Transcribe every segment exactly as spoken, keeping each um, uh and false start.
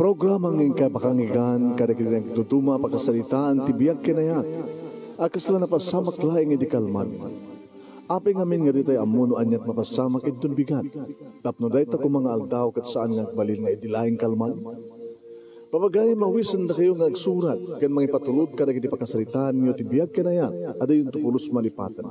Programa nga inkay pakangigan kadagiti nagduduma a pakasaritaan ti biag ken ayat a kasla napasamak laeng idi kalman. Apay ngamin nga ditay ammo no aniat mapasamak inton bigat, tapno dayta koma nga aldaw ket saan nga agbalin nga idi laeng kalman. Papagayam, awisendakayo nga agsurat ken mangipatulod kadagiti pakasaritaanyo ti biag ken ayat a dayonto pulos malipaten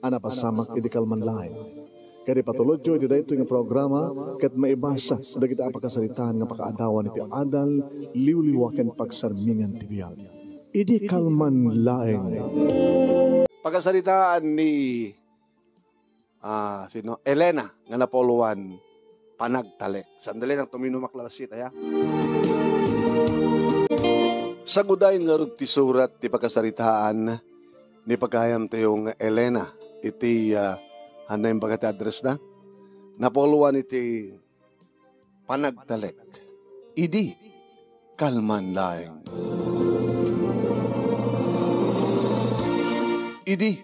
a napasamak idi kalman laeng. Ket ipatulodyo iti daytoy nga programa ket maibasa dagiti a pakasaritaan nga pakaadawan iti adal, liwliwa ken pagsarmingan ti biag. Idi kalman laeng. Pakasaritaan ni, ah, sino? Elena nga napuluan, Panagtalek. Sandali lang, tuminumak la lasita, ya. Sagudayen ngarud ti surat ti pakasaritaan ni pagayamtayo nga Elena iti, ah, ania imbaga ti address na? Napuluan iti Panagtalek. Idi kalman laeng. Idi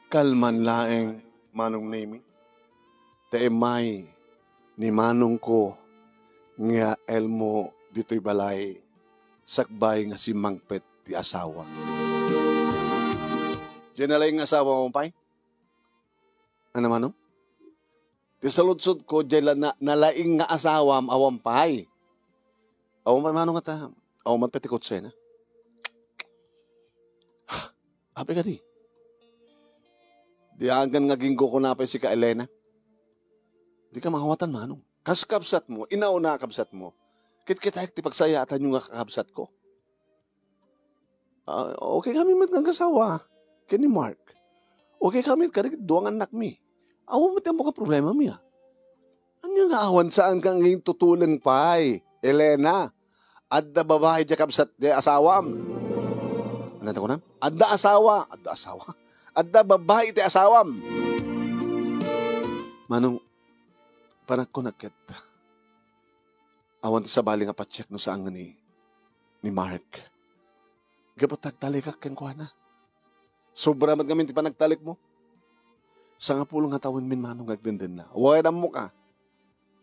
kalman laeng, Manong Nemi. Ta immay ni manongko nga elmo ditoy balay sakbay nga simmangpet ti asawa. Diay nalaing nga asawam, awan pay? Ano, manong? Ti saludsodko, diay la-, na-, nalaing nga asawam, awan pay? Awan pay, manong, ata? Awan man pay ti kotsena? Apay kadi? Diak nga aginggo, kuna pay sika, Elena. Dika maawatan, manong. Kas kabsatmo, inauna a kabsatmo. Kitkitaek ti pagsayaatanyo nga kakabsatko. Ah, okay kami met nga agasawa ken ni Mark. Okay kami kadagiti dua nga annakmi. Awan met ti ammok a problemami, a. Ania nga awan, saan ka nga intutuleng pay, Elena? Adda babai diay kabsat, diay asawam. Ania ti kunam? Adda asawa, adda asawa. Adda babai ti asawam. Manong, panagkunak ket awan ti sabali nga patiek no saan nga ni, ni Mark. Gapu ta agtalekak kenkuana. Sobra met ngamin ti panagtalekmo. Sangapulo nga tawenmin, manong, nga agdendenna. Wen, ammok a.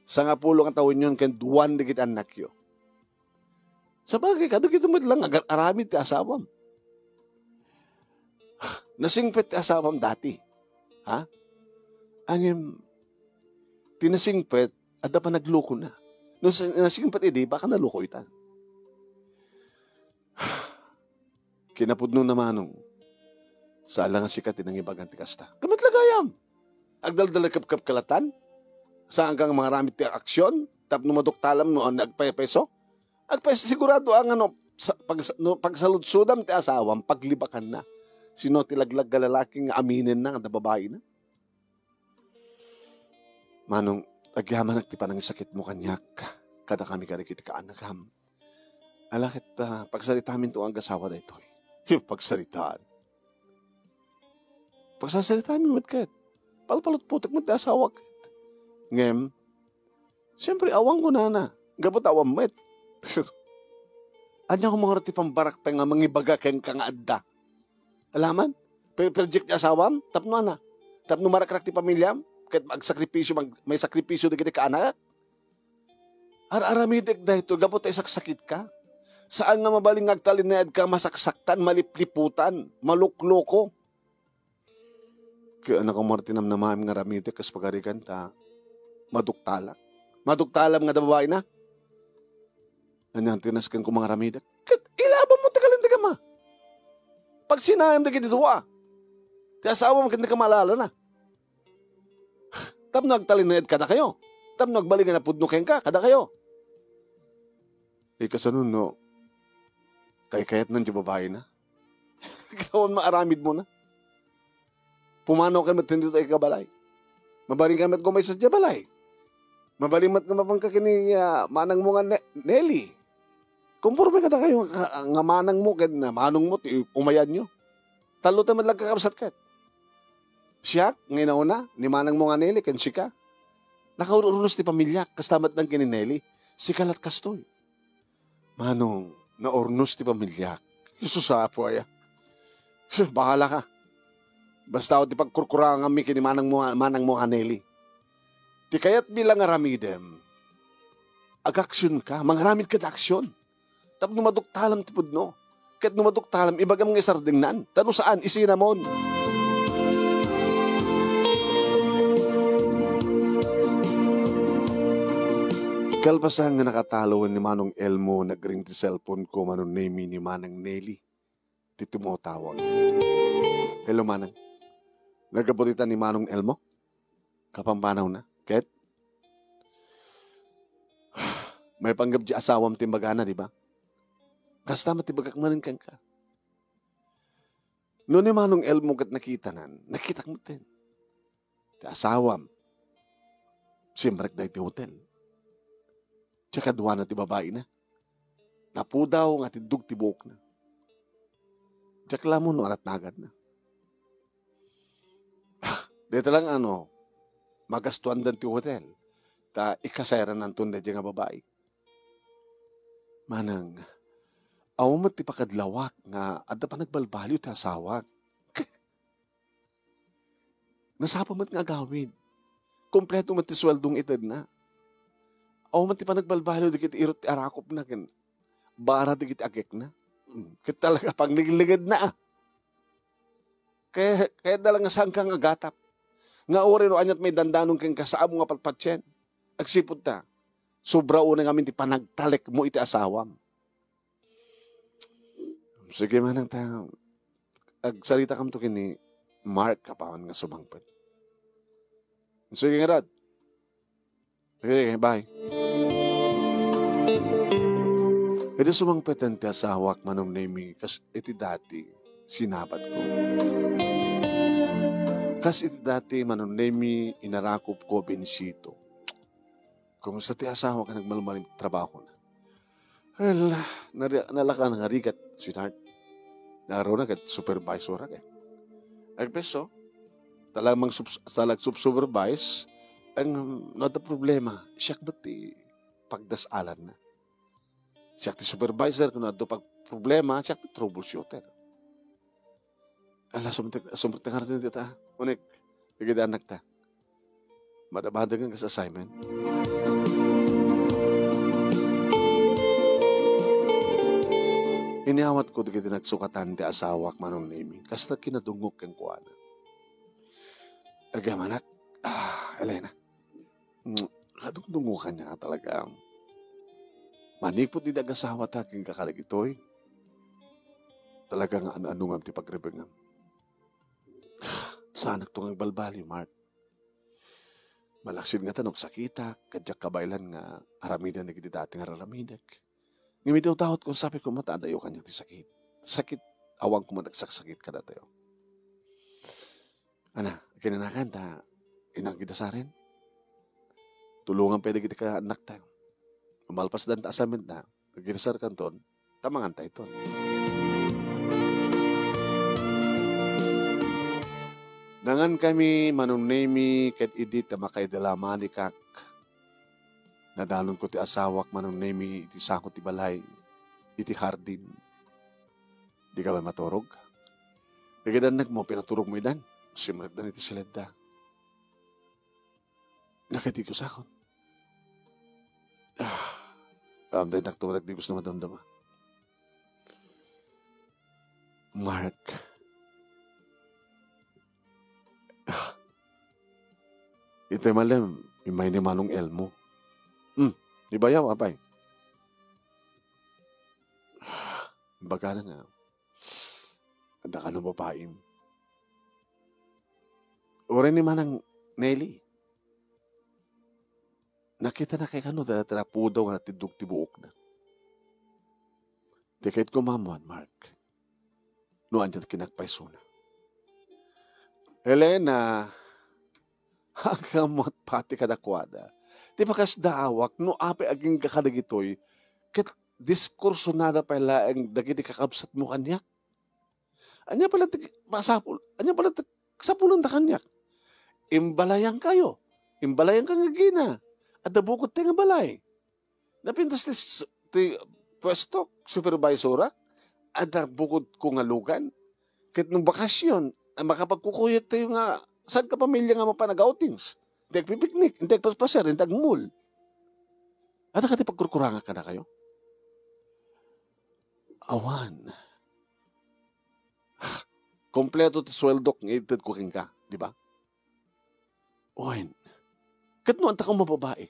Sangapulo nga tawenyon ken duan dagiti annakyo. Sabagay, kadagito met lang agar-aramid ti asawam. Nasingpet ti asawam dati. Ha? Ngem, ti nasingpet, adda panaglukona. No sa-, nasingpet idi, baka nalukoytan. Kinapudnona, manong, saan la nga sika ti nangibagan ti kasta. Gapu met la gayam. Agdaldalakepkep ka latan? Saan ka nga mangaramid ti aksyon tapno maduktalam no ania agpaypayso? Agpay-, sigurado a nga no, sa-, pag-, no pagsaludsodam ti asawam, paglibakanna. Sino ti laglag nga lalaki nga aminenna nga adda babaina? Manong, agyamanak ti panangisakitmo kaniak, kadakami kadagiti kaannakam. Ala ket, ah, pagsaritaminto nga agasawa daytoy. Pagsaritaan. Pagsasaritami met ket. Palpalutpotek met ti asawak ket. Ngem, siempre, awan kunana. Gapu ta awan met. Ania koma ngarud ti pambarakta nga mangibaga kenka nga adda? Alaman? Pe-, project ti asawam? Tapno ana? Tapno marakrak ti pamiliam? Ket agsakripisio, mag-, maisakripisio dagiti kaanakak? Ar-aramidek daytoy gapu ta isaksakitka. Saan nga mabalin nga agtalinaedka, masaksaktan, malipliputan, malukloko. Ket ania koma ti namnamaem nga aramidek kas pagarigan ta maduktalak? Maduktalam nga adda babaina? Ania ti nasken koma nga aramidek? Ket ilabam mo ti kalinteg, ama. Pagsinaem dagiti dua. Ti asawam ket di ka maalala na. Tapno agtalinaed kadakayo. Tapno agbalin nga napudno kenka kadakayo. Ikasano no kaykayatnan ti babaina? Awan maaramidmo na. Pumanaw ka met ditoy ikabalay. Mabalin ka met gumaysa diay balay. Mabalin met nga mapanka ken ni, ah, manangmo nga Ne-, Nelly. Komporme kadakayo nga, nga manangmo ken manongmo ti umayanyo. Tallotayo met la nga kakabsat ket. Siak nga inauna, ni manangmo nga Nelly, ken sika. Nakaur-urnos ti pamiliak, kasta met laeng ken ni Nelly. Sika lat kastoy. Manong, naurnos ti pamiliak. Jesus, Apo, aya. Sus, bahala ka. Basta awan ti pagkurkuranganmi ken ni manangmo, manangmo nga Nelly. Ti kayatmi la nga aramidem, agaksionka, mangaramid kad aksion. Tapno maduktalam ti pudno. Ket no maduktalam, ibagam nga isardengnan. Ta no saan, isinamon. Kalpasan nga nakatalo ni Manong Elmo, nagring ti cellphone ko, Manong Nemi, ni Manang Nelly. Ti tumawtawag. Hello, Manang. Nagabutita ni Manong Elmo? Kapampanawna. Ket? May panggap di asawam ti imbagana, di ba? Kasta met ti bagak manen kenka. No ni Manong Elmo ket nakitanan, nakitak metten. Ti asawam, simrek daydi hotel. Diak kaduana ti babaina. Napudaw nga tiddog ti buokna. Diak la ammo no anatnaganna. Dayta lang ano, magastuandan ti hotel. Ta ikasayrananton daydi nga babai. Manang, awan met ti pakadlawak nga adda panagbalbaliw ti asawak. Nasapa met nga agawid. Kompleto met ti sueldo nga itedna. Awan met ti panagbalbaliw dagiti irut ti arakopna ken bara dagiti agekna. Hmm, ket talaga pangligligedna, ah. Kay, kayatna lang nga saanka nga agatap. Nga uray no aniat maidandanon kenka, saanmo nga patpatien. Agsipud ta, sobra unay ngamin ti panagtalekmo iti asawam. Sige, manang ta, agsaritakam to ken ni Mark apaman nga sumangpet. Sige ngarud. Sige, bye. Idi sumangpeten ti asawak, Manong Nemi, kas iti dati, sinabatko. Kas iti dati, Manong Nemi, inarakopko, Bensito. Kumusta ti asawak nga nagmalmalem ti trabahona? Well, nari-, nalaka nga rigat, sweetheart. Naruna ket supervisor-ak, eh. Agpeso, talagang subs-, talagang sub-, supervise, ang, no adda problema, siak met ti pagdas-alanna. Siak ti supervisor, kung adda pag-, problema, siak ti troubleshooter. Ala, sumtek-, sumtek nga rin dita. Unik, dagiti annakta. Madamadangan kas assignment. Iniyawatko dagiti nagsukatan ti asawak, Manong Nemi. Kasta kinadungngok kenkuana. Agamanak, ah, Elena. Mm, kadungdungokan niya talaga. Manipud idi agasawata kenka kadagitoy, talaga nga ano-anongam ti pagrebengam. Saanakto nga agbalbaliw, Mark. Malaksid ngata no agsakitak, ket diak kabaelan nga aramiden dagiti dati nga ar-aramidek. Ngem idi udawatko, sapay koma ta adayo kaniak ti sakit. Sakit, awan koma ti agsaksakit kadatayo. Ana, kinanakan ta, innak gidasaren. Tulongam pay dagiti kaannakta. Malpasdan ta assignmentna, gidasarkanton, ta mangantayton. Nangankami, Manong Nemi, ket idi ta makaidala manikak, nadanonko ti asawak, Manong Nemi, iti sako ti balay, iti hardin. Dika pay maturog? Dagiti annakmo, pinaturogmo idan. Simrekdan iti siledda. Nakadikos akon. Ah, aram dayta tumatak di gusto madamdama. Mark. Ah, itay malem, immay ni Manong Elmo. Hmm, ibayaw, apay. Ah, bagana nga. Adda kano babaim. Uray ni Manang Nelly. Nakitana kay kano dayta napudaw nga natiddog ti buokna. Ti ket kumamuan, Mark. No ania ti kinakpaysona. Elena, agkamot pati kadakuada. Ti pakasdaawak, no apay agingga kadagitoy, ket diskursonada pay laeng dagiti kakabsatmo kaniak. Ania pala ti masapul-, ania pala ti sapulanda kaniak? Imbalayankayo. Imbalayanka nga agina. Adda bukod ti nga balay. Napintas ti s-, ti puesto, supervisorak. Adda bukod ko nga lugan. Ket no bakasyon, ah, makapagkukuyog tayo nga saan ka pamilya nga mapan ag-outings. Inti agpipiknik, inti agpaspasiar, inti agmall. Adda kadi pagkurkurangak kadakayo? Awan. Kompleto ti sueldok nga itedko kenka, di ba? Wen, ket no adda kano mababain,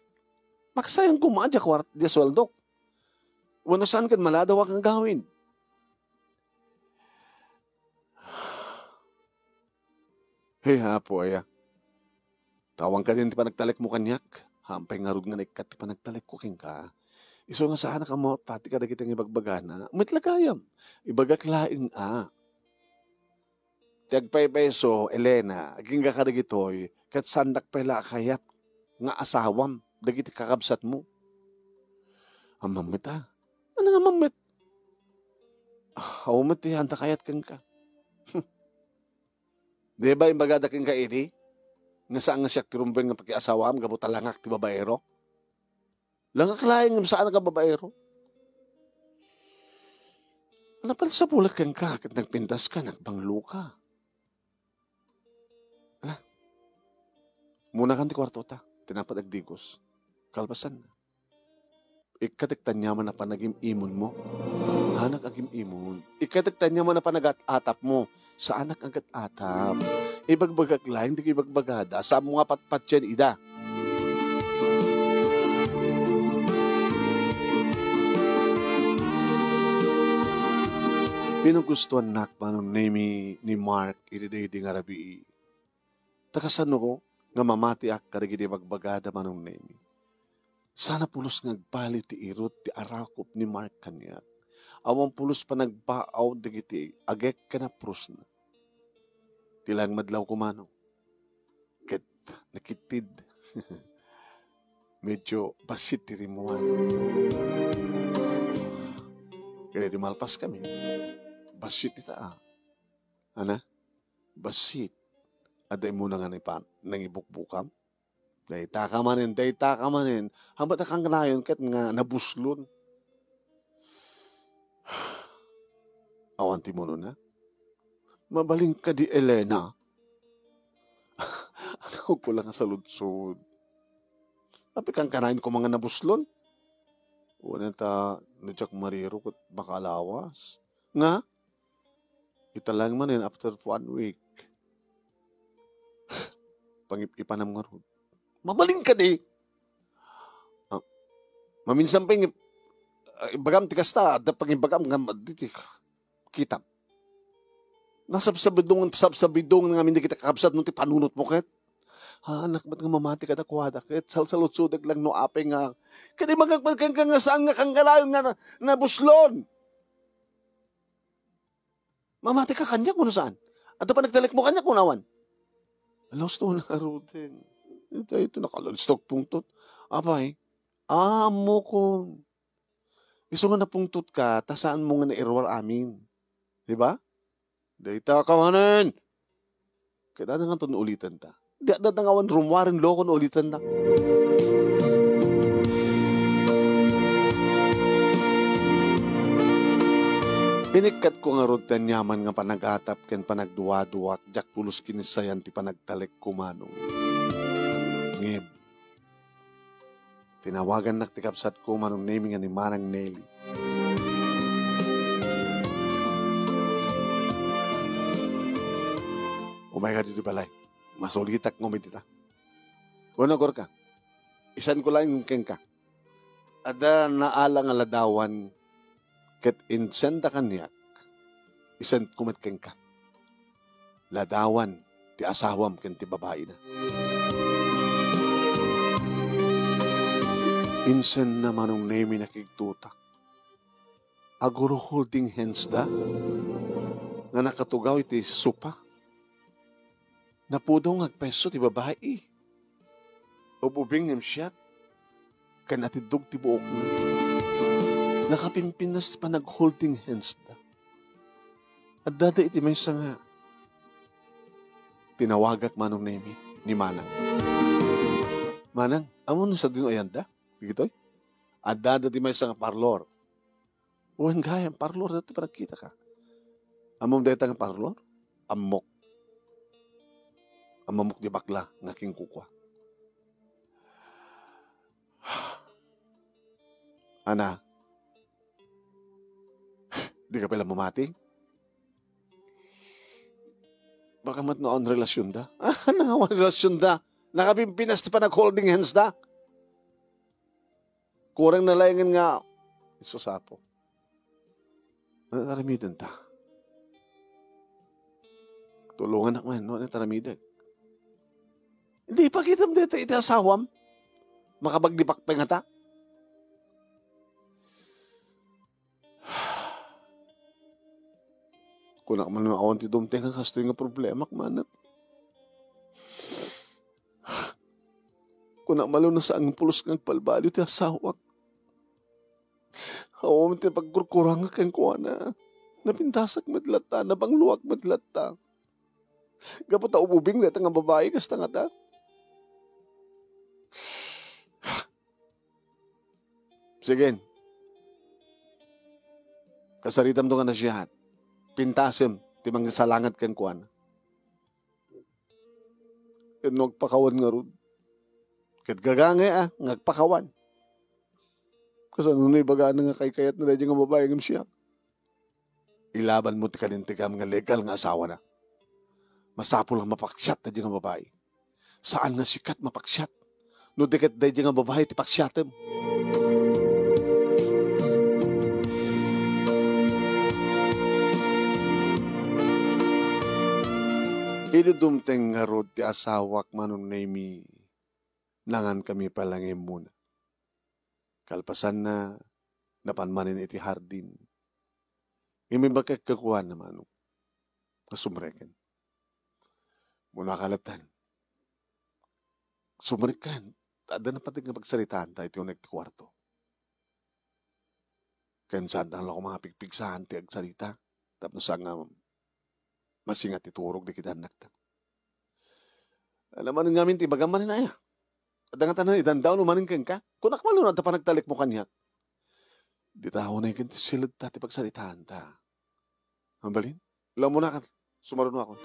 makasayang koma diay kuart-, diay sueldok. Wenno saan ket maladawak nga agawid. Hey, Apo, aya. Awan kadin ti panagtalekmo kaniak. Haanpay ngarud nga naikkat ti panagtalekko kenka. Isu nga saanak a mapati kadagiti nga ibagbagana. Met la gayam, ibagak laeng a. Ti agpaypayso, Elena, agingga kadagitoy, ket saandak pay la a kayat nga asawam dagiti kakabsatmo. Ammam met a. Ania nga ammam met? Ah, awan met ti saanda kayat kenka. Di ba imbagada kenka idi nga saan nga siak ti rumbeng nga pakiasawaam gapu ta langak ti babaero? Langak laeng ngem saanak a babaero. Napalsapulak kenka ket nagpintaska, nagbangloka. Ah, munakan ti kuartota, ti napan agdigos. Kalpasanna, ikkatek ti aniaman a panagim-imonmo. Saanak agim-imon. Ikkatek ti aniaman a panagat-atapmo. Saanak agat-atap. Ibagbagak laeng dagiti ibagbagada. Saanmo nga patpatien ida. Pinagustoannak, Manong Nemy, ni Mark iti daydi nga rabii. Ta kasano nga mamatiak kadagiti ibagbagada, Manong Nemy? Saan a pulos nga agbaliw ti irut ti arakop ni Mark kaniak. Awan pulos panagbaaw dagiti agek ken naprosna. Ti laeng madlawko, Manong, ket nakittid. Medyo bassit ti rimmuan. Ket idi malpaskami, bassit ita a. Ana? Bassit. Adda immuna nga naipan-, nangibukbukam? Daytaka manen, daytaka manen. Haanpay ta kangkanayon ket nga nabuslon. Awan ti immunona? Mabalin kadi, Elena? Agawko la nga saludsod. Apay, kangkanayon koma nga nabuslon? Wen ta, no diak mariro ket makaalawas. Nga? Ita laeng manen after one week. Pangip-ipanam ngarud. Mabalin kadi? Ah, maminsan pay nga, ah, ibagam ti kasta, adda pangibagam nga, diti, kitam. Nasabsabidong, sabsabidong nga amin dagiti kakabsatmo ti panunotmo ket. Saanak met nga mamati kadakuada ket salsaludsodek laeng no apay nga. Ket ibagak met kenka nga saan nga kangkanayon nga na-, nabuslon. Mamatika kaniak wenno saan? Adda panagtalekmo kaniak wenno awan? Ala, husto na ngaruden. Ita, ita, nakalalistok pungtot. Apay, ammokon. Isu nga napungtotka, ta saanmo nga nairuar amin. Di ba? Daytaka manen! Kailangan nga to no ulitenta. Di, adda nga awan rummuaren loko no ulitenta. Inikkatko ngarud ti aniaman nga panagatap ken panagduaduak, diak pulos kinsayan ti panagtalekko, Manong. Ngem, tinawagannak ti kabsatko, Manong Nemy, nga ni Manang Nelly. Umayka ditoy balay. Masulitak nga umay dita. Wenno, agurka. Isanko laeng kenka. Adda naala nga ladawan ket insenda kaniak. Isanko met kenka. Ladawan ti asawam ken ti babaina. Insenna, Manong Nemy, nakigtutak. Aguro holding hands da nga nakatugaw iti sopa. Napudaw nga agpayso ti babai. Ub-ubing ngem siak, ken natiddog ti buokna. Nakapimpinnas ti panag-holding hands da. Addada iti maysa nga tinawagak, Manong Nemy, ni Manang. Manang, ammom no sadino ayanda? Dagitoy? Addada ti maysa nga parlor. Wen gayam, parlor daytoy panagkitaka. Ammom dayta nga parlor? Ammok. Ammok ti bakla nga kinkukua. Ana, di ka pala mamati? Baka met no awan relasyonda? Ah, nang awan relasyonda? Nakabimbinas ti panag-holding hands da? Kurang na laengen nga, isu sapo. Ano aramiden ta? Tulungan ak man, no? Ano aramidek? Hindi, ipakitam deta iti asawam. Makabaglibak pa nga ta. Kunak man no awan ti dumteng nga kastoy nga problemak, manang. Kunak man no saan nga pulos nga agbalbaliw ti asawak. Awan ti pagkurkurangak kenkuana. Napintasak met latta, nabangloak met latta. Gapu ta ububing dayta nga babai, kasta nga ta. Sige. Kasaritam to nga nasihat. Pintasem ti mangisalangat kenkuana. Ket no agpakawan ngarud, ket gagangay a nga agpakawan. Kasano no ibagana nga kaykayatna daydiay nga babai ngem siak? Ilabanmo ti kalintegam nga legal nga asawana. Masapul a mapaksiat daydiay nga babai. Saan nga sikat mapaksiat. No di ket daydiay nga babai ti paksiatem. Idi dumteng ngarud ti asawak, Manong Nemi, nangankami pay la nga immuna. Kalpasanna, napan manen iti hardin. Immibakkak kenkuana, Manong, nga sumreken. Muna ka latan. Sumrekkan, ta adda napateg nga pagsaritaanta iti uneg ti kuarto. Ken saanta la koma nga pigpigsaan ti agsarita, tapno saan nga masinga ti turog dagiti annakta. Alam ngamin ti ibagam manen aya. Adda ngata idandaw no manen kenka. Kunak man no adda panagtalekmo kaniak. Dita unay ken ti siledta ti pagsaritaanta. Mabalin? Lamunakan. Sumarunakon.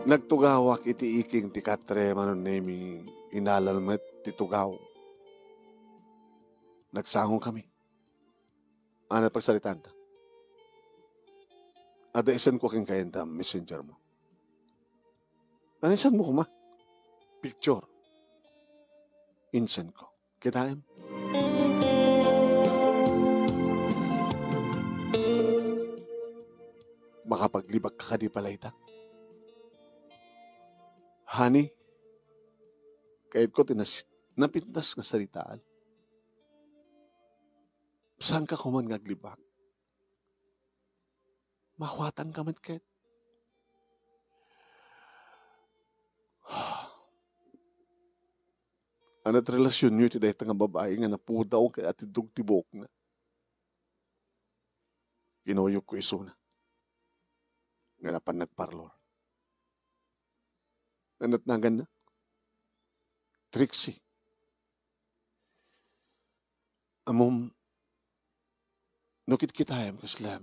Nagtugawak iti iking ti katre, Manong Nemi, inalal met ti tugaw. Nagsangokami. Ania ti pagsaritaanta? Adda isendko kenka ita messenger mo. Ania ti isendmo koma? Picture. Insendko. Kitaem? Makapaglibak ka kadi pay la ita? Honey, kayatko ti nas-, napintas nga saritaan. Saanka koman nga aglibak? Mahuatanka met ket. Ania ti relasionyo iti dayta nga babai nga napudaw ket atiddog ti buokna? Kinuyogko isuna nga napan nagparlor. Ania ti naganna? Trixie. Ammom, no kitkitaem, kasla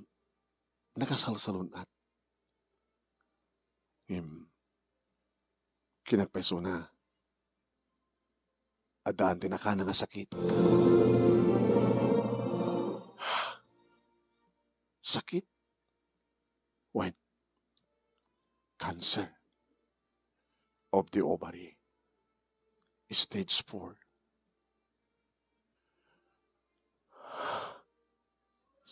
nakasalsalun-at. Ngem, kinakpaysona, addaan ti nakana nga sakit. Sakit? Wen, cancer of the ovary, stage four.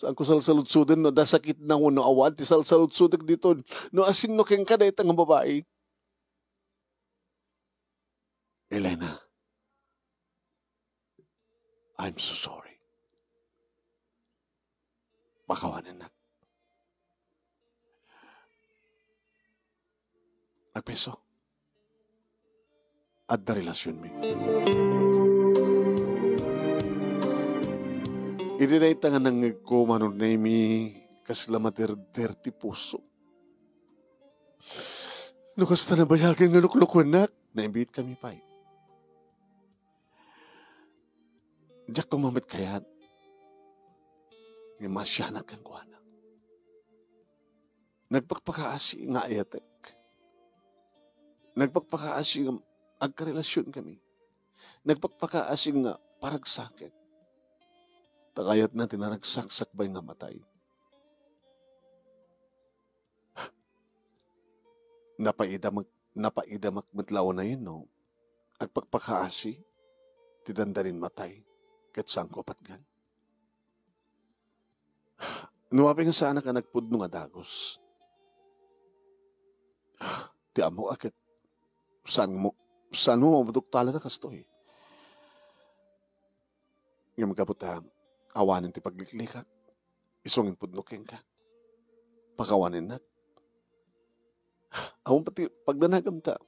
Saanko salsaludsoden no adda sakitna wenno awan ti salsaludsodek diton. No asinno kenka dayta nga babai? Elena, I'm so sorry. Pakawanennak. Agpayso. Adda relasionmi. Idi dayta nga nangngegko, Manong Nemi, kasla maderder ti puso. No kasta, nabayagen nga luklukuennak, naimbiitkami pay. Diak koma met kayat nga maasianak kenkuana. Nagpakpakaasi nga ayatek. Nagpakpakaasi nga agkarelasionkami. Nagpakpakaasi nga paragsakit. Ta kayatna ti naragsak sakbay nga matay. Napaidamek, napaidamek met la unayen no agpakpakaasi ti dandanin matay ket saanko a patgan. No apay nga saanak a nagpudno nga dagus, ti ammok a ket saan mo, saan mo mabudoktalan a kastoy. Ngem gapu ta awanen ti pagliklikak, isu nga impudno kenka. Pakawanennak. Awan pati pagdanagam ta.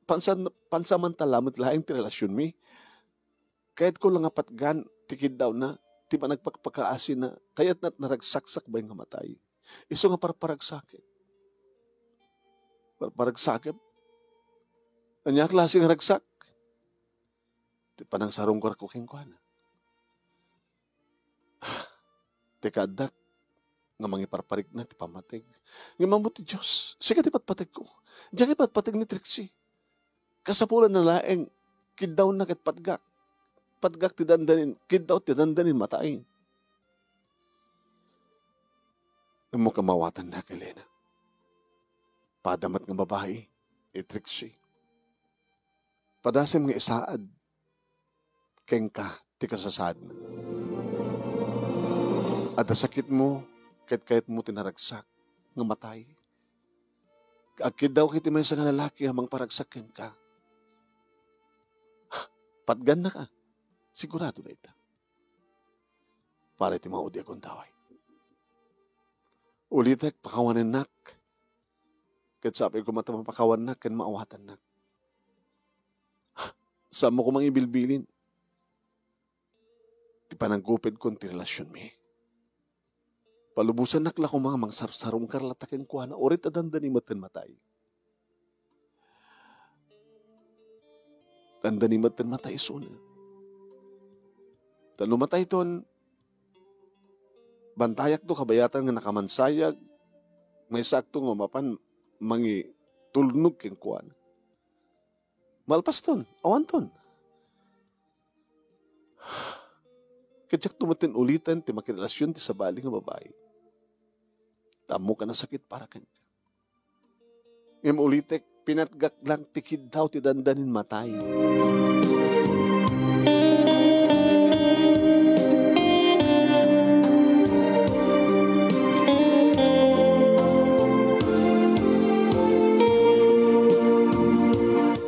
Pansan-, pansamantala met laeng ti relasionmi. Kayatko la nga patgan ti kiddawna, ti panagpakpakaasina, kayatna ti naragsak sakbay nga matay. Isu nga parparagsakit. Parparagsakit? Ania a klase nga ragsak? Ti panangsarungkarko kenkuana. Ti kaaddak nga mangiparparikna ti pammateg. Ngem ammo ti Dios, sika ti patpategko. Diak ipatpateg ni Trixie. Kasapulanna laeng, kiddawna ket patgak. Patgak ti dandanin, kiddaw ti dandanin matay. Ammok a maawatannak, Elena. Pada met nga babai, ni Trixie. Padasem nga isaad kenka ti kasasaadna. Adda sakitmo ket kayatmo ti naragsak nga matay. Agkiddawka iti maysa nga lalaki a mangparagsak kenka. Patgannaka. Sigurado dayta. Para iti maudi a gundaway. Ulitek, pakawanennak. Ket sapay koma ta mapakawannak ken maawatannak. Saanmo koma nga ibilbilin ti pananggupidkon ti relasionmi. Palubosannak la koma nga mangsarsarungkar latta kenkuana, uray ta dandani met ti matay. Dandani met ti matay isuna. Ta no matayton, bantayakto kabayatan nga nakamansayag, maysakto nga mapan mangitulnog kenkuana. Malpaston, awanton. Ket diakto met uliten ti makirelasion ti sabali nga babai. Ta ammok a nasakit para kenka. Ngem ulitek, pinatgak lang ti kiddaw ti dandanin matay.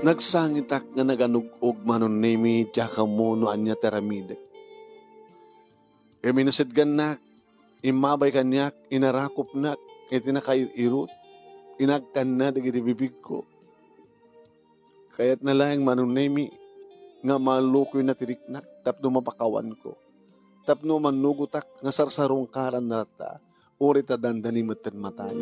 Nagsangitak nga naganug-og, Manong Nemi, diak ammo no ania ti aramidek. Ket inasidgannak, immabay kaniak, inarakopnak iti nakair-irot, inagkanna dagiti bibigko. Kayatna laeng, Manong Nemi, nga malukoyna ti riknak tapno mapakawanko, tapno mannugotak nga sarsarungkaranna latta, uray ta dandani met ti matay.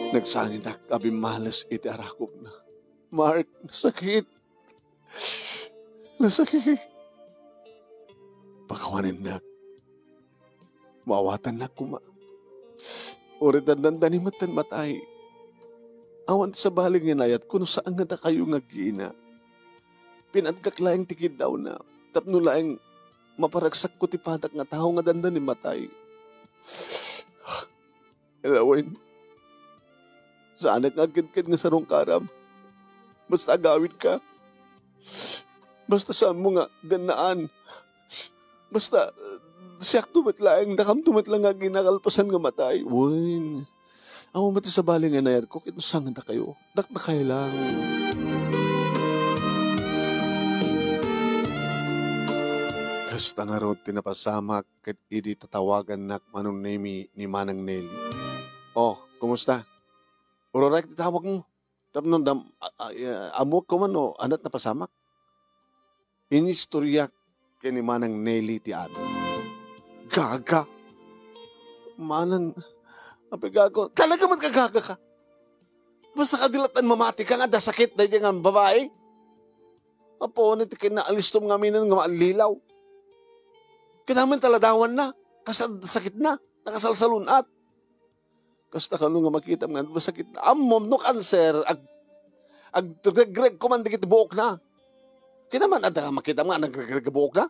Nagsangitak a bimmales iti arakopna. Mark, nasakit. Nasakit. Pakawanennak. Maawatannak koma. Uray ta dandani met ti matay. Awan ti sabali nga inayatko no saan nga dakayo nga agina. Pinatgak laeng ti kiddawna, tapno laeng maparagsakko ti padak nga tao nga dandani matay. Ilawen, saanak nga agkedked nga sarungkaram. Basta agawidka. Basta saanmo nga gannaan. Basta, eh, siakto met laeng, dakamto met lang nga agina kalpasan nga matay. Wen, awan met ti sabali nga inayatko, ket no saan nga dakayo. Dakdakay lang. Kasta ngarud ti napasamak ket idi tatawagannak Manong Nemi ni Manang Nelly. Oh, kumusta? Ururay ti tawagmo. Tapno dam-, a-, a-, a-, ammoak koma no ania ti napasamak. Inistoriak ken ni Manang Nelly ti amin. Gaga! Manang, apay gaga? Talaga met nga gaga ka? Basta kadi latta mamati ka nga adda sakit daydi nga babai? Apo, ni ti kinnaalistom nga amin nga maallilaw. Kinamit ta ladawanna, kas-, sakitna, nakasalsalun-at. Kasta kano nga makitam nga adda sakitna. Ammom no kanser, ag-, Agregregko man dagiti buokna. Kinaman, adda nga makita nga nagregreg buokna?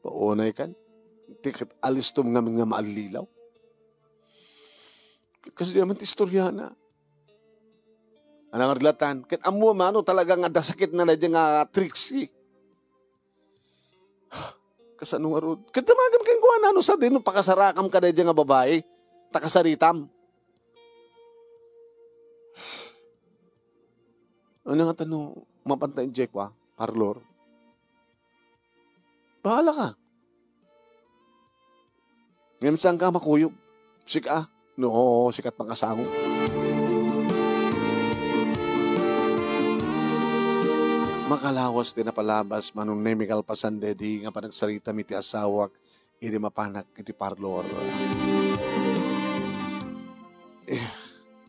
Paunay kan, ti ket alistom ngamin nga maallilaw. Ket kasdiay man ti istoriana. Anang arlatan, ket ammo mano talaga nga adda sakitna daydiay nga Trixie. Kasano ngarud? Ket damagam kenkuana no sadino pakasarakam kadaydiay nga babai, ta kasaritam. Ano nga tano, mapanta in Jekwa, parlor? Bahala ka. Ngem saan ka makuyog? Sika? No, sikat pangasango. Makalawas ti napalabas, Manong Nemi, kalpasan daydi nga panagsaritam iti asawak, idi mapanak iti parlor. Eh,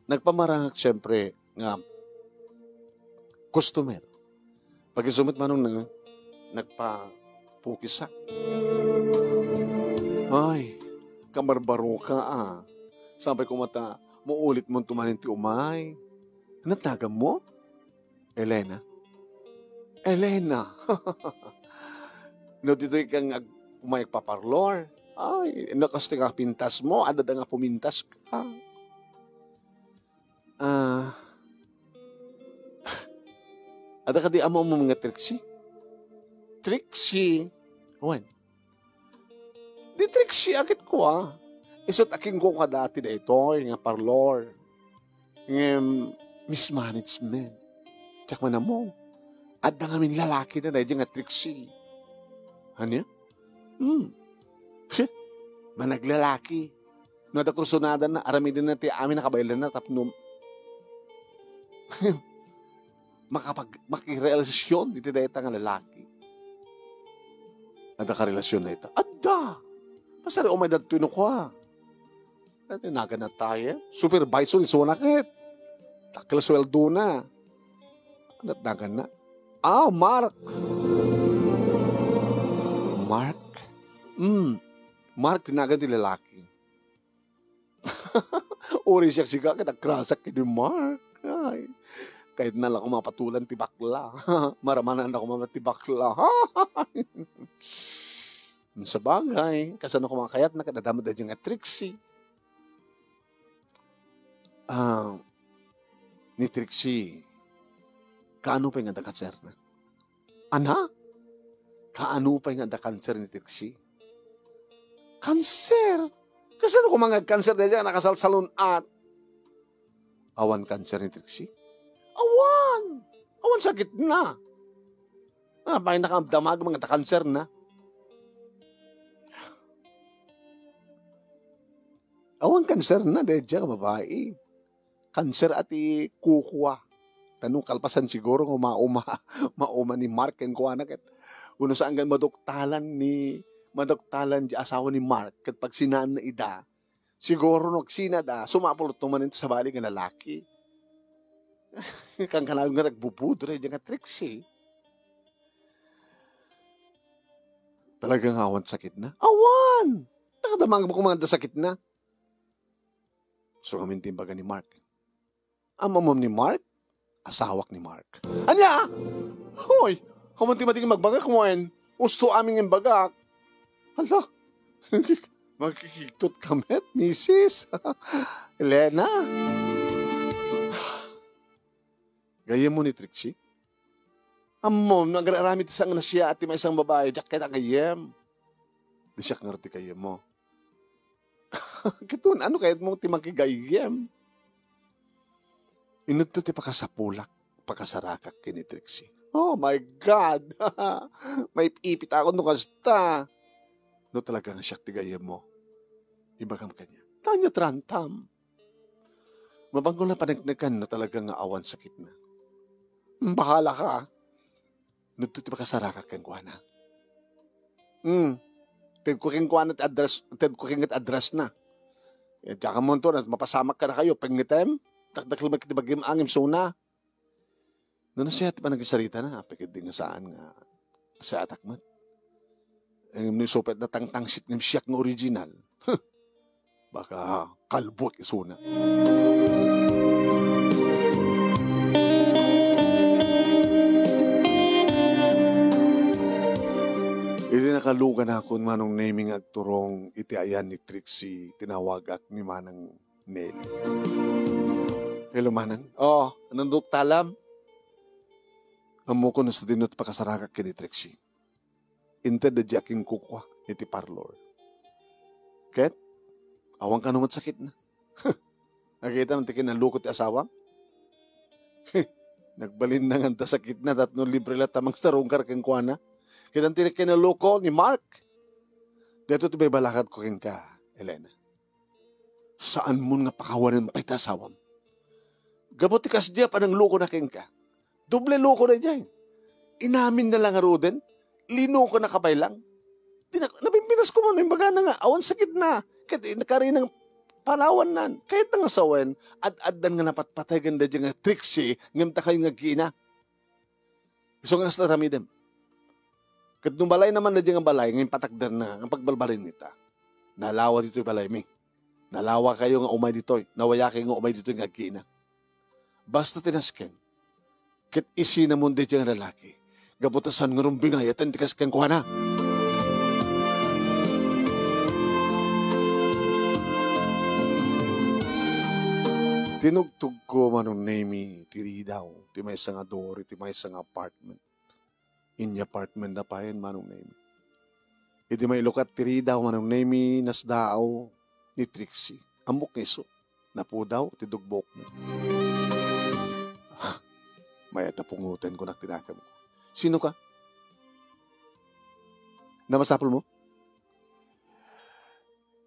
nagpamarangak, siyempre, nga customer. Pag-isu met, Manong, na nagpapukisak. Ay, kabarbaroka, ah. Sapay koma ta, maulit mo tumanin ti umay. Natnagam mo? Elena? Elena! No, ditoy kang ag-, umay agpaparlor. Ay, no, kastoy nga pintas mo, adda nga pumintas ka. Ah. Adda kadi ammo nga Trixie? Trixie? Wen. Di Trixie a ket kua. Isut' a kenkuana dati daytoy nga parlor. Ngem mismanagement. Diak man ammo. Adda ngamin lalakina daydiay nga Trixie. Ania? Hmm. Managlalaki. No adda kursunadana, aramidenna ti amin a kabaelanna tapno makapag-, makirelasyon iti dayta nga lalaki. Adda karelasyonna ita? Adda! Basta di umay dagtoy no kua. Ano naganna tayo? Supervisor isuna ket. Dakkel suweldona. Ano naganna? Ah, Mark. Mark? Hmm. Mark ti nagan ti lalaki. Uray siak sika ket agrasak ken ni Mark. Ay. Kayatna la koma patulan ti bakla. Maramanan la koma ti bakla. Sabagay, kasano koma kayatna ket adda met daydiay nga Trixie. Ah, ni Trixie, kaano pay nga adda kanserna? Ana? Kaano pay nga adda kanser ni Trixie? Kanser? Kasano koma nga agkanser daydiay a nakasalsalun-at? Awan kanser ni Trixie? Awan! Awan sakitna. Ah, pay nakaamdamag nga adda kanserna. Awan kanserna daydiay nga babai. Kanser a ti kukua. Tano kalpasan siguro nga mauma, mauma ni Mark kenkuana ket. Wenno saan nga maduktalan ni, maduktalan ti asawa ni Mark ket pagsinaanna ida. Siguro no agsinada, sumapul to manen ti sabali nga lalaki. Kankanayon nga nagbubudre daydiay nga Trixie. Talaga nga awan sakitna? Awan! Nakadamag mo kung mga sakitna? So, ngamin ti imbaga ni Mark. Ammom ni Mark? Asawak ni Mark. Ania? Hoy! Awan ti mading magbagak, wen? Usto amin nga imbagak. Hala! Makikigtot ka met, misis. Elena? Gayyem mo ni Trixie? Ammom, no agar-aramid ti sangna siya ti maysa nga babai, diak kayat a gayyem. Di siak ngarud ti gayyem mo. Ket wen, ano kayat mo ti makigayyem? Inutto ti pakasapulak, pakasarakak ken ni Trixie. Oh my God! Maip-ipit ako no kasta. No talaga nga siak ti gayyem mo, ibagam kaniak. Tanya trantam. Mabangko la paneknekan no talaga nga awan sakitna. Bahala ka. Nudto ti pakasarakak kenkuana. Hmm. Tedko kenkuana ti address, tedko ken ti address na. Eh, diak ammo to, mapasamak kadakayo, pengngetem. Dakdakkel met ti bagim angem suna. No, nasayaat ti panagsaritana, apay ket di nga saan nga sayaatak met. Ngem no isu pay a tangtangsit ngem siak nga original. Baka kalbuek isuna. Naluganakon, Manong Nemi, nga agturong iti ayan ni Trixie, tinawagak ni Manang Nelly. Hello, Manang. Oh, anong duktalam? Ammokon no sadino ti pakasaragak ken ni Trixie. Inted da diak inkukua iti parlor. Ket, awan kano met sakitna. Nakitam ti kinalluko ti asawam? Nagbalin na nga adda sakitna tapno libre latta mangsarungkar kenkuana. Kitam ti kinalluko ni Mark. Daytoy ti balbalakadko kenka, Elena. Saanmon nga pakawanen pay ti asawam. Gapu ti kasdi a pananglukona kenka. Doble loko daydiay. Inamin na la ngaruden, linoko na ka pay lang. Di na, nabimbinas ko man, imbagana nga, awan sakitna. Ket, eh, nakarinang panawannan. Kayatna nga sawen, ad-addan nga napatpataygan daydiay nga Trixie, ngem dakayo nga agkiina. Isu nga kasta aramidem. Ket no balay naman daydiay nga balay, nga impatakderna, nga pagbalbalin ita. Nalawa ditoy balaymi. Nalawakayo nga umay ditoy, nawayakayo nga umay ditoy nga agkiina. Basta ti nasken, ket isinamon daydiay nga lalaki, gapu ta saan nga rumbingayaten ti kas kenkuana. Tinugtogko, Manong Nemi, ti ridaw ti maysa nga door iti maysa nga apartment. Inya apartment na payen, Manong Nemi. Idi mailukat ti ridaw, Manong Nemi, nasdaaw ni Trixie. Ammok nga isu. Napudaw ti dugbokna. Mayat a pungoten, kunak ti nakemko. Sino ka? Namasapul mo?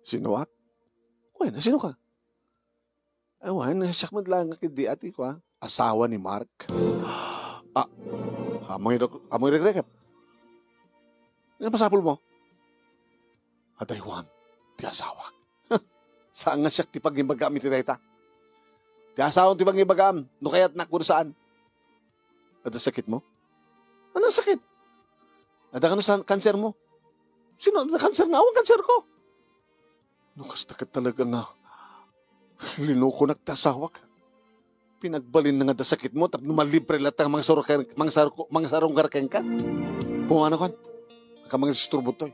Sinoak? Wen, sino ka? Awan, siak met laeng nga ketdi a ti kua, asawa ni Mark. Ah, amoy rek-, amoy rekrekep. Ano masapul mo? Adaywan ti asawak. Saan nga siak ti pangibagam iti dayta? Ti asawam ti pangibagam, no kayatnak wenno saan. Adda sakit mo? Anong sakit? Adda kano sa kanser mo? Sino adda kanser na? Awan kanser ko. No kasta ket talaga nga linukonak ti asawak. Pinagbalin na nga adda sakit mo, tapno malibre latta nga mangsarungkar, mangsar-, mangsarungkar kenka. Pumanaw kan. Ka mangisturbo toy.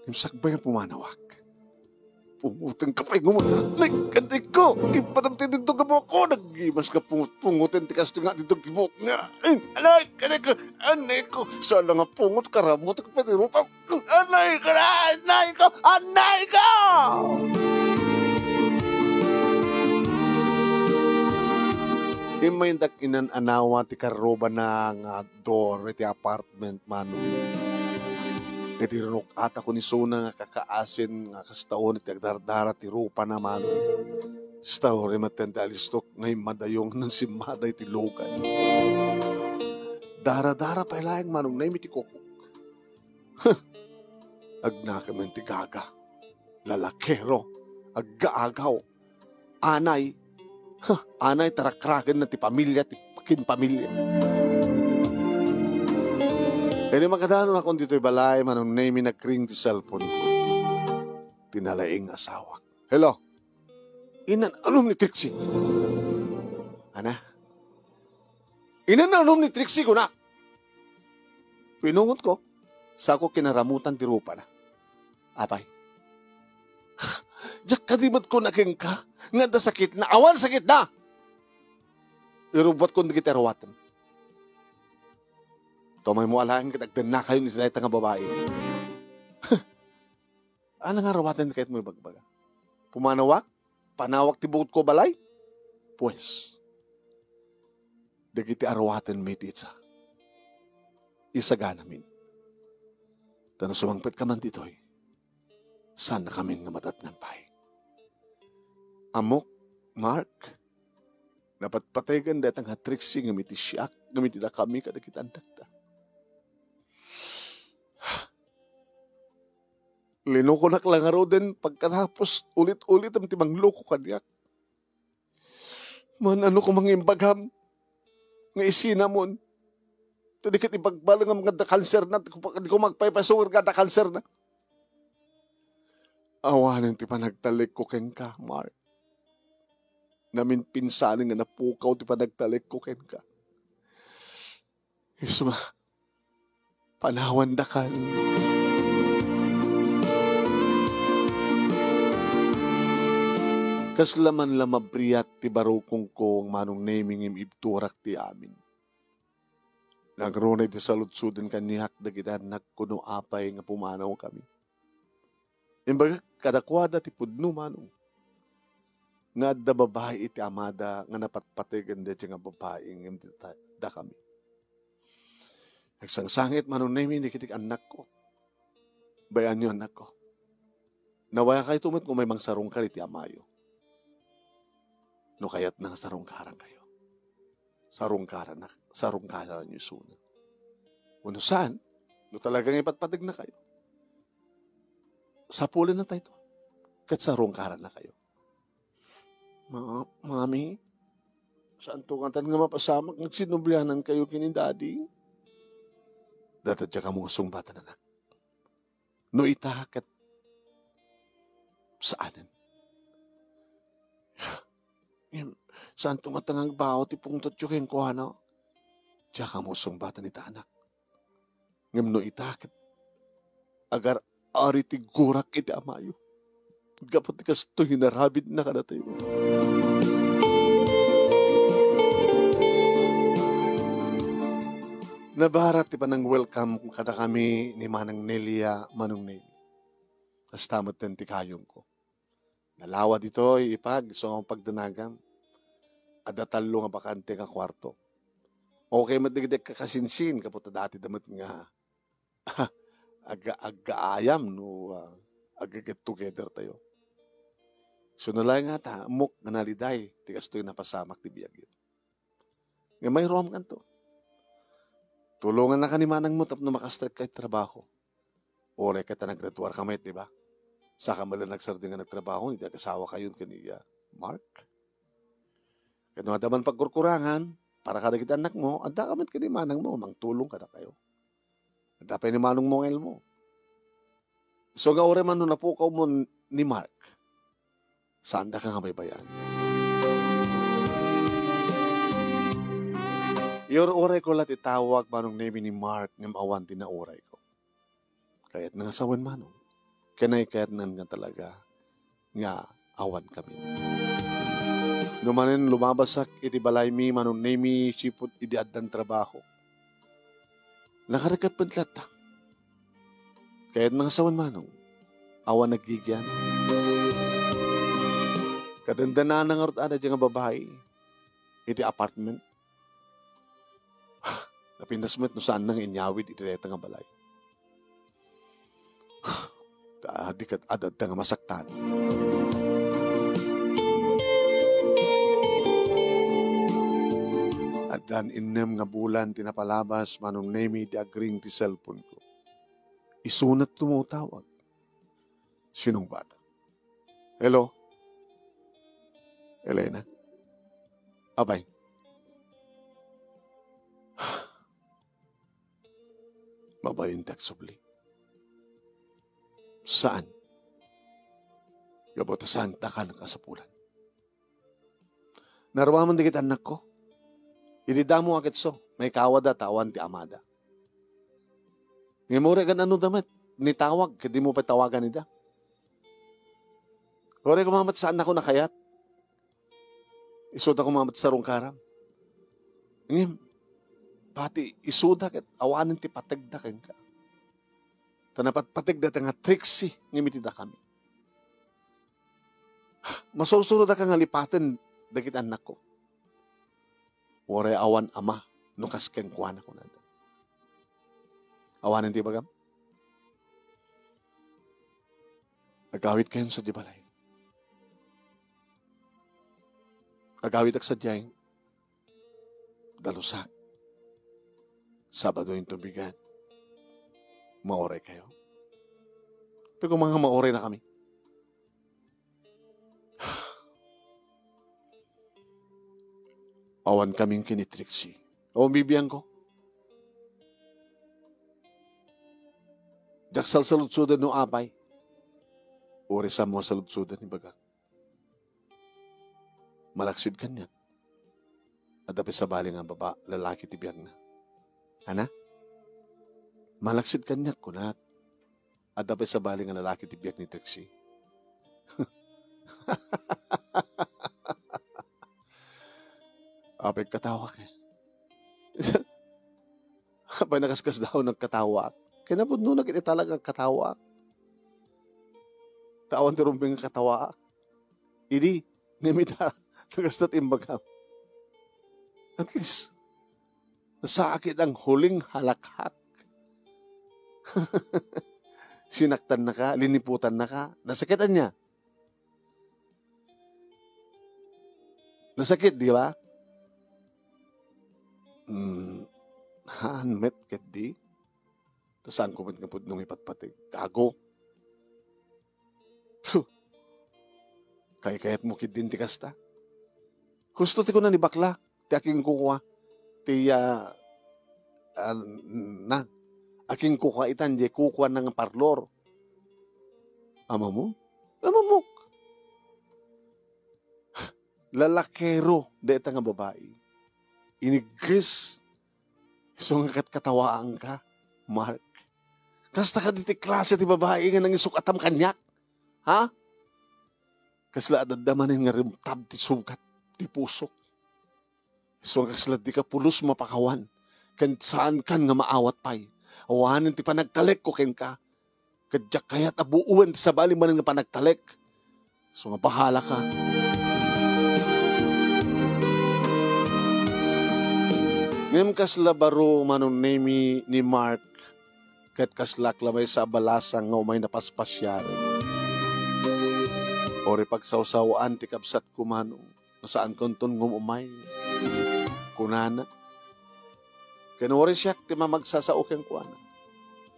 Ngem sakbay nga pumanawak. Pungoten ka pay ngumot. Nay, kanay ko! Ipatam ti dindog nga buok ko! Naggimas ka pungot-pungoten ti kasto nga dindog ti buok nga. Ay, anay, kanay ko! Anay ko! Sala nga pungot, karamot ka pay ti rupa. Anay ko na! Anay ko! Anay ko! Immayendak inan-anawa ti karrubana nga door iti apartment, Manong. Iti rinuk-atakon isuna nga kakaasin nga kasta unay ti agdardara ti rupana, Manong. Kasta unay met ti alistok nga immadayong nang simmada iti lugan. Daradara pay laeng, Manong Nemi, ti kukok. Huh! Agnakem ti gaga. Lalakero. Aggaagaw. Anay. Huh, anay, tarakraken na ti pamilya, ti pakin pamilya. Idi makadanon akon ditoy balay, Manong Nemi, nagring ti cellphone ko. Ti nalaing asawak. Hello? Inan-anom ni Trixie. Ana? Inan-anom ni Trixie, kuna. Pinungot ko, sako kinaramutan ti rupana. Apay. Diak kadi met kuna kenka, nga adda sakitna, awan sakitna! Irubbuatkon dagiti aruatem. Tumaymo alaen ket agdennakayon iti dayta nga babai. Ano nga aruaten ti kayatmo ibagbaga? Pumanawak? Panawak ti bukod ko balay? Pues, dagiti aruaten met ita, isaganamin. Ta no sumangpet ka man ditoy, saan nakamin nga madatnang pay. Ammok, Mark, napatpategan dayta nga Trixie ngem iti siak, ngem iti dakami kadagiti annakta. Linukonak la ngaruden pagkatapos ulit-ulitem ti mangloko kaniak. Maan-ano ko mangimbagam nga isinamon. Ta di ket ibagbalengam nga adda kanserna, di ko, di ko magpaypayso nga adda kanserna. Awanen ti panagtalekko kenka, Mark. Naminpinsanen nga napukaw ti panagtalekko kenka. Isu nga, panawandakan. Kasla man la mabriat ti barukongko, Manong Nemi, ngem ibturak ti amin. Nangruna iti saludsoden kaniak dagiti annakko no apay nga pumanawkami. Imbagak kadakuada ti pudno, Manong, nga adda babai iti amada nga napatpategen daydiay nga babai ngem dita-, dakami. Nagsangsangit, Manong Nemi, dagiti annakko. Bay-anyo, annakko. Nawayakayto met nga umay mangsarungkar iti amayo. No kayatna nga sarungkarankayo, sarungkaranna, sarungkaranyo isuna. Wenno saan, no talaga nga ipatpategnakayo, sapulennatayto ket sarungkarannakayo. Ma-, Mami, saanto ngatan nga mapasamak nga agsinnublianankayo ken ni Daddy? Dayta diak ammo nga sungbatan, anak. No ita ket saanen. Ngem, saanto ngata nga agbaw ti pungtotyo kenkuana? Diak ammo sungbatan ita, anak. Ngem no ita ket agar-ari ti gurak iti amayo. Gapu ti kastoy nga inarabidna kadatayo. Nabarat ti panang-welcome kadakami ni Manang Nelia, Manong Nemi. Kasta metten ti kayongko. Nalawa ditoy, ipag, isu nga pagdanagam. Adda tallo nga bakante nga kuarto. Okay met dagiti agkakasinsin, gapu ta dati da met nga aga-, aggaayam no, ah, aga-get together tayo. So, nalay nga ta, ammok nga naliday ti kastoy napasamak ti biagyo. Nga mayroam kanto. Tulongannaka ni manangmo tapno makastrekka iti trabaho. Uray ket ta naggraduarka met, di ba? Saka met la nagsardeng nga nagtrabaho ni agasawakayon ken ni, ah, Mark. Ket no adda man pagkurkurangan, para kadagiti annakmo, addaka met ken ni manangmo, mangtulong kadakayo. Adda pay ni manongmo nga elmo. Isu nga uray man no napukawmo ni Mark, saandaka nga baybay-an. Iur-urayko la ti tawag, Manong Nemi, ni Mark, ngem awan ti naurayko. Kayatna nga sawen, Manong. Ken naikayatnan nga talaga nga awankami. No manen lumabasak iti balaymi, Manong Nemi, sipud idi addan trabaho, nakarekkat met latta. Kayatna nga sawen, Manong, awan naggigian. Kadandanana ngarud a daydiay nga babai iti apartment. Napintas met no saanna nga inyawid iti dayta nga balay. Ta di ket ad-adda nga masaktan. Addan innem nga bulan ti napalabas, Manong Nemi, di agring ti cellphone ko. Isu nga tumawag. Sinungbatak. Hello? Elena? Apay? Mabalin ti agsubli. Saan? Gapu ta saanka nakasapulan. Naruaman dagiti annakko. Idi damo a ketso, maikawada ta awan ti amada. Ngem uray gan-anoda met, nitawag, ket dimo pay tawagan ida. Uray koma met saannako nakayat. Isuda koma met sarungkaram. Ngem, pati isuda ket awanen ti pategda kenka. Ta napatpategda ta nga Trixie ngem iti dakami. Masursuro daka nga lipaten dagiti annakko. Uray awan ama no kas kenkuana, kunada. Awanen ti ibagam? Agawidkayon sadiay balay. Agawidak sadiay. Dalusak. Sabado inton bigat. Mauraykayo. Pero kung mga mauraynakami, awankamin ken ni Trixie. O, bibiangko. Diak salsaludsoden no apay. Uray saanmo a saludsoden, ibagak. Malaksid kaniak. Adda pay sabali nga baba-, lalaki ti biagna. Ana? Malaksid kaniak, kunak. Adda pay sabali nga lalaki ti biag ni Trixie. Apay, katawak, eh. Apay, nakaskasdaaw nagkatawak. Kinapudno na ket italag nagkatawak. Tawan ti rumbeng nga katawaak. Idi, ngem ita, nakastat imbagam. At least, nasakit ang huling halakhak. Sinaktannaka, liniputannaka. Nasakit ania? Nasakit, di ba? Hmm, haan met ketdi. Ta saanko met nga pudno nga ipatpateg. Gago. Kaykayatmo ketdin ti kasta. Husto ti kuna ni bakla, ti akingkukua, ti, ah, ah, na, akingkukua itan, di kukuana nga parlor. Amamo? Amamok. Lalakero dayta nga babai. Inigges. Isu nga ket katawaanka, Mark. Kasta kadi ti klase ti babai nga nangisuk-atam kaniak? Ha? Kasla adda manen nga rimtab ti sugat ti pusok. Isu nga kasla dika pulos mapakawan, ken saankan nga maawat pay. Awanen ti panagtalekko kenka. Ket diak kayat a buoen ti sabali manen nga panagtalek. So, mapahala ka. Ngem kasla baro, Manong Nemi, ni Mark, ket kaslak la maysa a balasang nga umay napaspasiaren. Uray pagsawsawaan ti kabsatko, Manong, nga saankonton ngumumay. Kunana, ken uray siak ti mamagsasao kenkuana.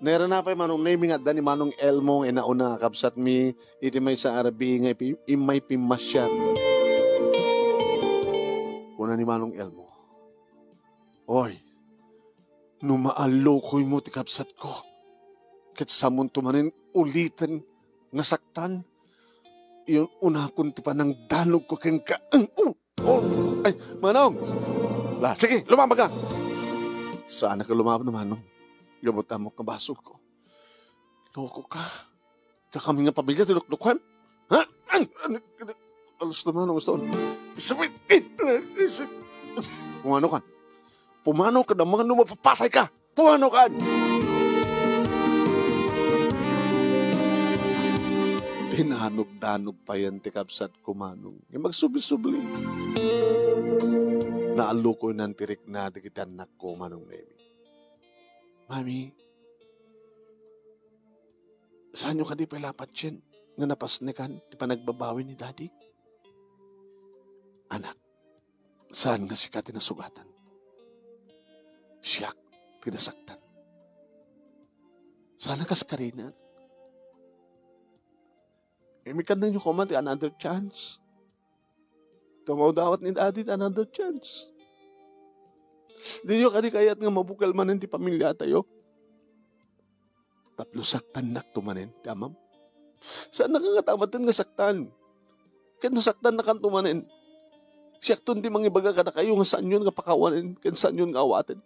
Nairana pay, Manong Nemi, nga adda ni Manong Elmo nga inauna nga kabsatmi iti maysa a rabii nga ipi-, immay pimmasiar. Kuna ni Manong Elmo, "Oy, no maallukoymo ti kabsatko, ket samonto manen uliten nga saktan, iyon unakon ti panangdanogko kenka." Ang, oh! Oh, ay, Manong! La, sige, lumamagka! Saan ka lumamag, Manong? Gabot ammok nga basolko. Loko ka. Sa kami nga pamilya, tinuknokan? Ha? Ay, ano, ano, alos na, Manong, gusto ko. Isipin, eh, isip. Kung ano ka. Pumanaw ka naman, no mapapatay ka. Pumanaw ka! Dinanog-danog payen ti kabsatko, Manong. Nga magsubli-subli. Naallukoynan ti rikna dagiti annakko, Manong Nemi. Mami, saanyo kadi pay la patien nga napasnekan ti panagbabawi ni Daddy? Anak, saan nga sika ti nasugatan. Siak ti nasaktan. Saan a kas karina. Imikannanyo koma ti another chance. Tumawdawat ni Daddy ti another chance. Diyo kadi kayat nga mabukel manen ti pamiliatayo? Tapno saktannakto manen ti amam. Saannak nga tamaten nga saktan. Ket no saktannakanto manen, siakton ti mangibaga kadakayo nga saanyon nga pakawanen ken saanyon nga awaten.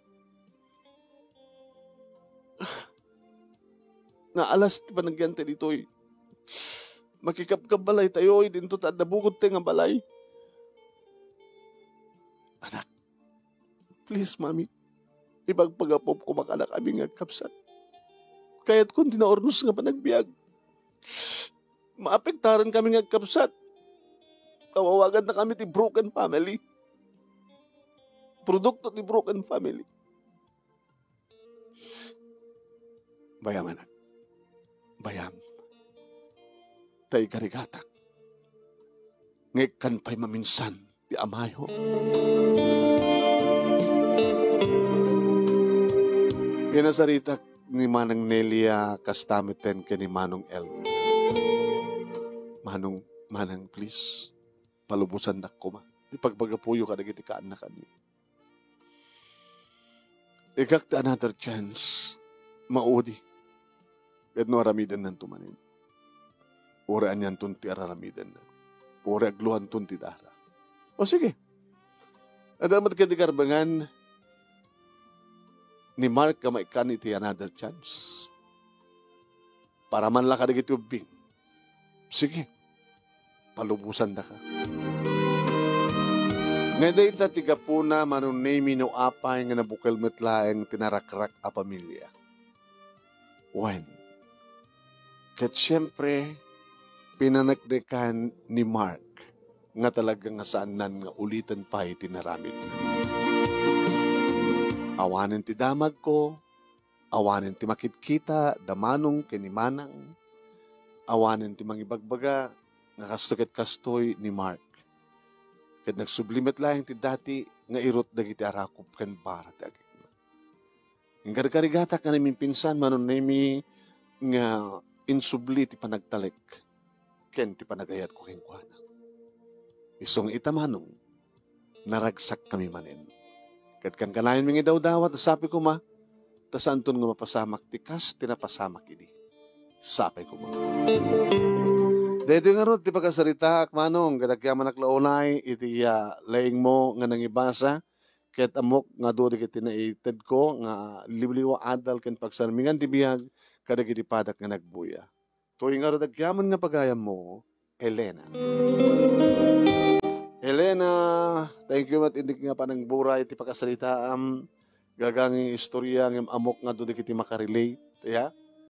Naalas ti panagyan ti ditoy. Makikabkabbalaytayo idinto ta adda bukod ti nga balay. Anak, please, Mami, ibagpagapop koma kadakami nga agkabsat. Kayatkon ti naurnos nga panagbiag. Maapektaran kami nga agkabsat. Awawaganna kami ti broken family. Produkto ti broken family. Bayam, anak. Bayam. Ta igarigatak nga ikkan pay maminsan ti amayo. Pinasaritak ni Manang Nelia kasta meten ken ni Manong El. Manong, Manang, please, palubosandak koma. Ipagbagapoyo kadagiti kaannakanyo. Igak ti another chance, maudi. Ket no aramidennanto manen, uray anianton ti araramidenna. Uray agluanton ti dara. O sige. Adda met kadi karbengan ni Mark nga maikkan iti another chance. Para man la kadagiti ubbing. Sige. Palubosandaka. Nga dayta ti gapuna, Manong Nemi, no apay nga nabukel met laeng ti narakrak a pamilia. Wen, ket siempre, pinaneknekan ni Mark nga talaga nga saannan nga uliten pay ti naramid. Awanen ti damagko, awanen ti makitkita da Manong ken ni Manang, awanen ti mangibagbaga nga kastoy ket kastoy ni Mark. Ket nagsubli met laeng ti dati nga irut dagiti arakop ken bara ti agekna. Inkarkarigatak nga namimpinsan, Manong Nemi, nga insubli ti panagtalek ken ti panagayatko kenkuana. Isu nga ita, Manong, naragsakkami manen. Ket kankanayon mi nga idawdawat, sapay koma, ta saanton nga mapasamak ti kas ti napasamak idi. Sapay koma. Daytoy ngarud ti pakasaritaak, Manong, ket agyamanak la unay iti, ah, laingmo nga nangibasa, ket ammok nga adu dagiti naitedko nga liwliwa, adal ken pagsarmingan ti biag kadagiti padak nga nagbuya. Toy ngarud agyamanak nga pagayammo, Elena. Elena, thank you met indik nga panangburay ti pakasaritaam. Gaga nga istorya ngem ammok nga adu dagiti makarelate, ya.